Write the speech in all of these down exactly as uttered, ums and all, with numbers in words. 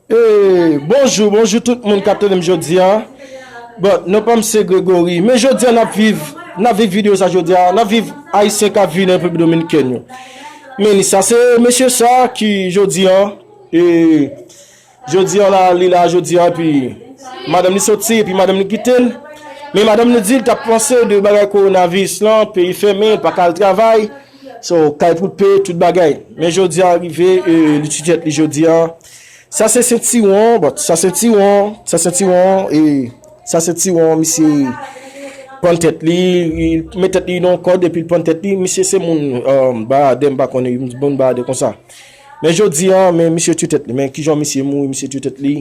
Hey, bonjou, bonjou tout moun k ap tande m jodi a. Bon, non pa m se Gregory. Men jodi a n ap viv, n ap viv videyo sa jodi a. N ap viv Ayisyen k ap viv nan Repiblik Dominikèn yo. Men sa se mesye sa ki jodi a, e, jodi a la, li la jodi a, epi madanm li soti, epi madanm li kite l. Men madanm li di l t ap panse de bagay kowonaviris lan, peyi fèmen, l pa ka al travay. So, kay pou l peye tout bagay. Men jodi a rive, e, li tchitchèt li jodi a. Sa se sentiwon, but sa sentiwon, sa sentiwon, e sa sentiwon, misye pran tèt li, li met tèt li nan kòd epi l pran tèt li. Misye se moun, um, Baradè, m pa konnen, moun Baradè konsa. Men jodi a, men misye tchwe tèt li. Men kijan misye mouri, misye tchwe tèt li,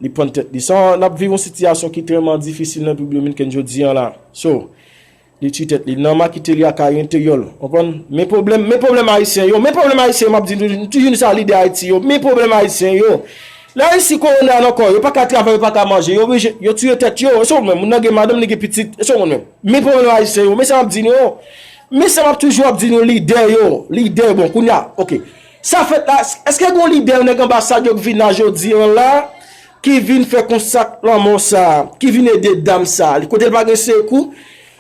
li pran tèt li. Sa, n ap viv yon sitiyasyon ki trèman difisil nan Repiblik Dominikèn jodi a la. So, li tchwe tèt li. Nan makite li ak Aryen Kreyòl. Konprann? Men pwoblèm, men pwoblèm Ayisyen yo. Men pwoblèm Ayisyen yo, m ap di nou, nou toujou di sa lidè Ayiti yo. Men pwoblèm Ayisyen yo. Larisi kowona nan kò yo, yo pa ka travay, yo pa ka manje. Yo oblije, yo tiye tèt yo. E se ou menm, moun nan gen madanm, li gen pitit. E se ou menm. Men pwoblèm Ayisyen yo. Men sa m ap di nou yo. Men sa m ap toujou ap di nou, lidè yo. Lidè, bon, kounye a, oke. Sa fèt la, èske gen yon lidè, yon nèg anbasad yo k vin la jodi a la, ki vin fè konsa ak lanmò sa, ki vin ede dam sa? Li kote l pa gen sekou,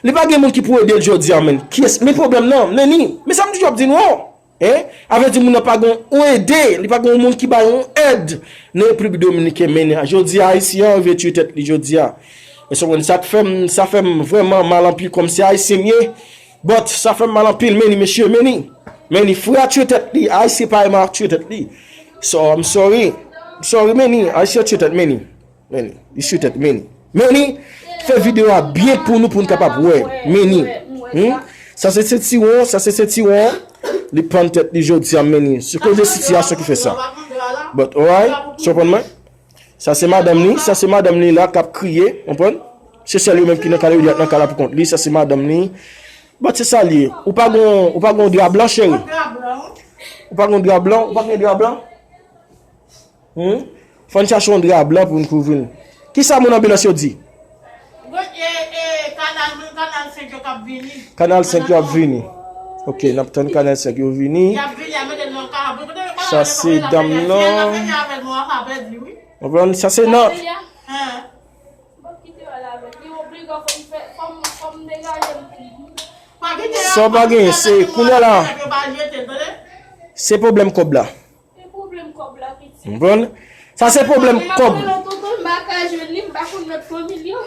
li pa gen moun ki pou ede l jodi a, menn. Kiyès? Men pwoblèm nan, men ni. Men sa m toujou ap di nou an. Hein? A vle di moun nan pa gen yon ede, li pa gen yon moun ki ba yon èd nan Repiblik Dominikèn, men ni. Jodi a, Ayisyen an rive tchwe tèt li jodi a. E se konn sa k fè m, sa fè m vrèman mal anpil kòm se Ayisyen m ye. But sa fè m mal anpil, men ni, mesye, men ni. Men ni, frè a tchwe tèt li, Ayisyen parèy mwen ap tchwe tèt li. So, I'm sorry. I'm sorry, men ni, Ayisyen tchwe tèt, men ni. Men ni, li tchwe tèt, men ni. Men ni, fè videyo a byen pou nou, pou n kapab wè. Men ni. Hmm? Sa se sentiwon, sa se sentiwon. Li pran tèt li jodi a, men ni. Se koze sitiyasyon ki fè sa. But, alright, se konprann mwen? Sa se madanm li, sa se madanm li la k ap kriye, konprann? Se sèl yo menm ki nan kay la, yo di ap nan kay la pou kont li, sa se madanm li. But se sa l ye. Ou pa gon, ou pa gon dra blan, cheri? Ou pa gon dra blan, ou pa gen dra blan? Hmm? Fò n chache yon dra blan pou n kouvri l. Kisa moun anbilans yo di? Bon, e, e, kanal, kanal senk yo k ap vini. Kanal senk yo ap vini. Ok, n ap tann kanal senk yo vini. Y ap vini, y ap mete nou nan kanal. Sa se dam nan. Konprann? Sa se nan. Sa w pa genyen, se kounye a la. Se pwoblèm kòb la. Konprann? Sa se pwoblèm kòb.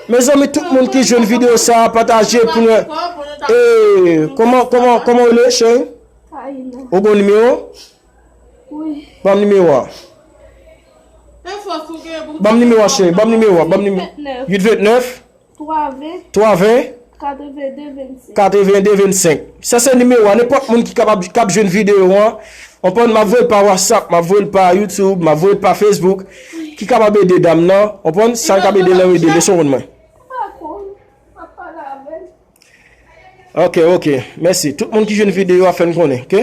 Mezanmi, tout moun ki jwenn videyo sa a, pataje pou nou. E, kòman, kòman, kòman ou rele, cheri? Ou gon nimewo? Ban m nimewo a. Ban m nimewo a, cheri. Ban m nimewo a. Ban m nimewo. Uit vennèf. Twa ven. Twa ven. Katreven de vennsenk. Katreven de vennsenk. Sa se nimewo a. Nenpòt moun ki kapab, k ap jwenn videyo an, konprann, m ap voye l pa WhatsApp, m ap voye l pa YouTube, m ap voye l pa Facebook, ki kapab ede dam nan, konprann, sa l kapab ede l nan ede l, se konn mwen. Ok, ok. Mèsi. Tout moun ki jwenn videyo a, fè n konnen, ok?